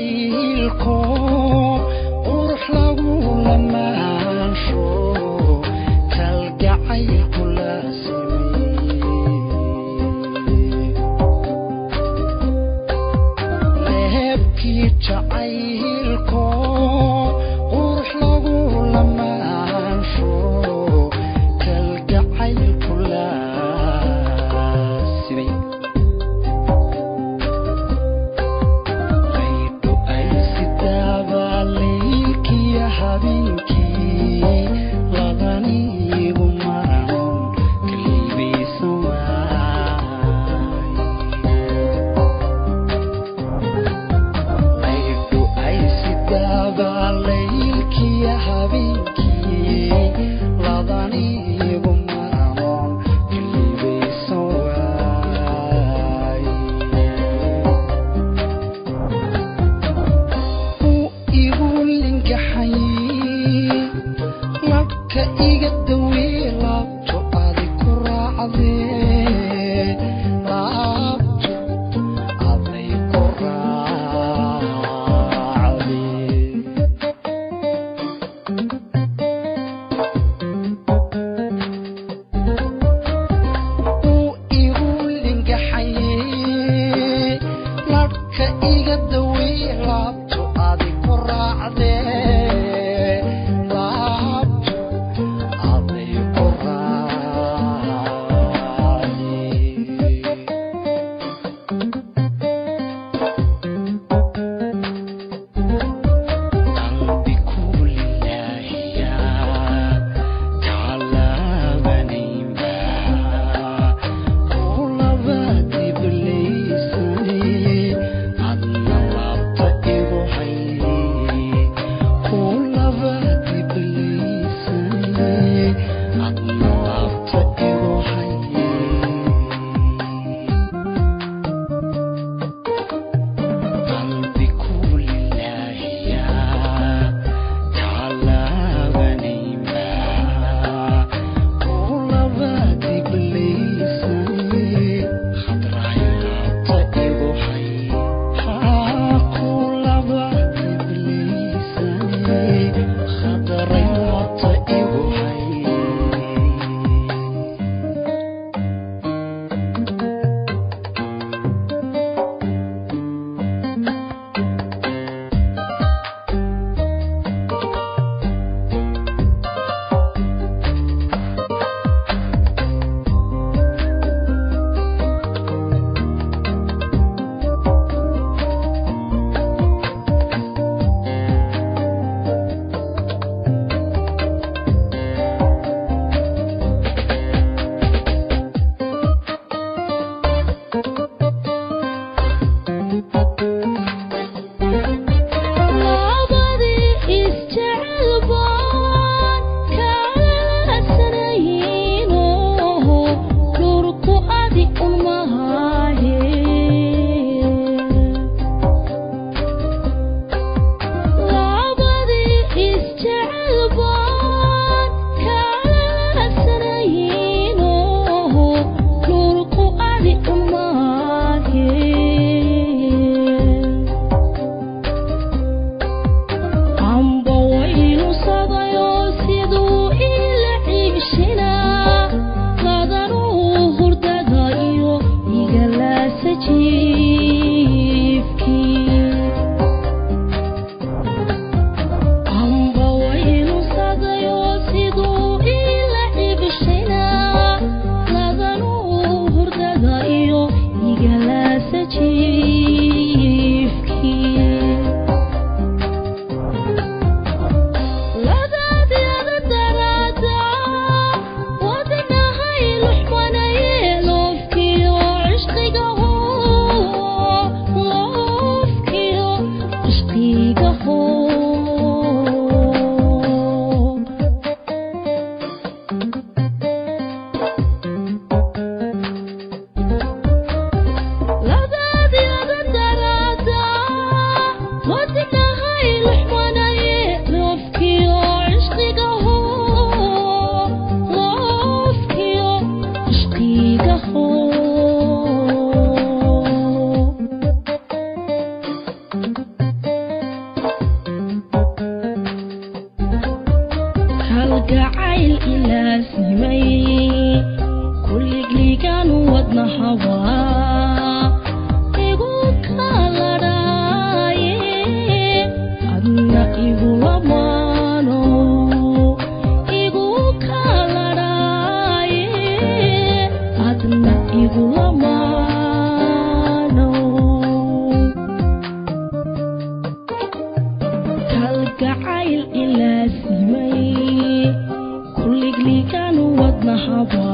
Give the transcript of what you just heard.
Jacaylko qurux lagu lamaansho kalgacaylku la sameeyey leebkii jacaylko qurux lagu lamaansho kalgacaylku la simay laydho ay sidaaba leylkiya habeenkii ladaniigu maranon kaliibaysan waay laydho ay sidaaba leylkiya habeenkii ladaniigu maranon kaliibaysan waay uu igu lingaxay labka iga dawee laabto adig ku raacdee laabto aday ku raacdee uu igu lingaxay labka iga dawee laabto adig ku raacdee laabto aday ku raacdee qalbi ku lilaahiya kaalaabanayba kulaba diblaysane adna laabta igu hay kulaba diblaysane adna laabta igu hay qalbi ku lilaahiya kaalaabanayba kulaba diblaysane khadraay laabta igu hay kulaba diblaysane khadray laabta igu hay. Ilaasimay kulligligan wadnahaba igu kaladhaaye, adna igu lamaano igu kaladhaaye, adna igu lamaano. Kalgacayl ilaasimay kulligligan wadnahaba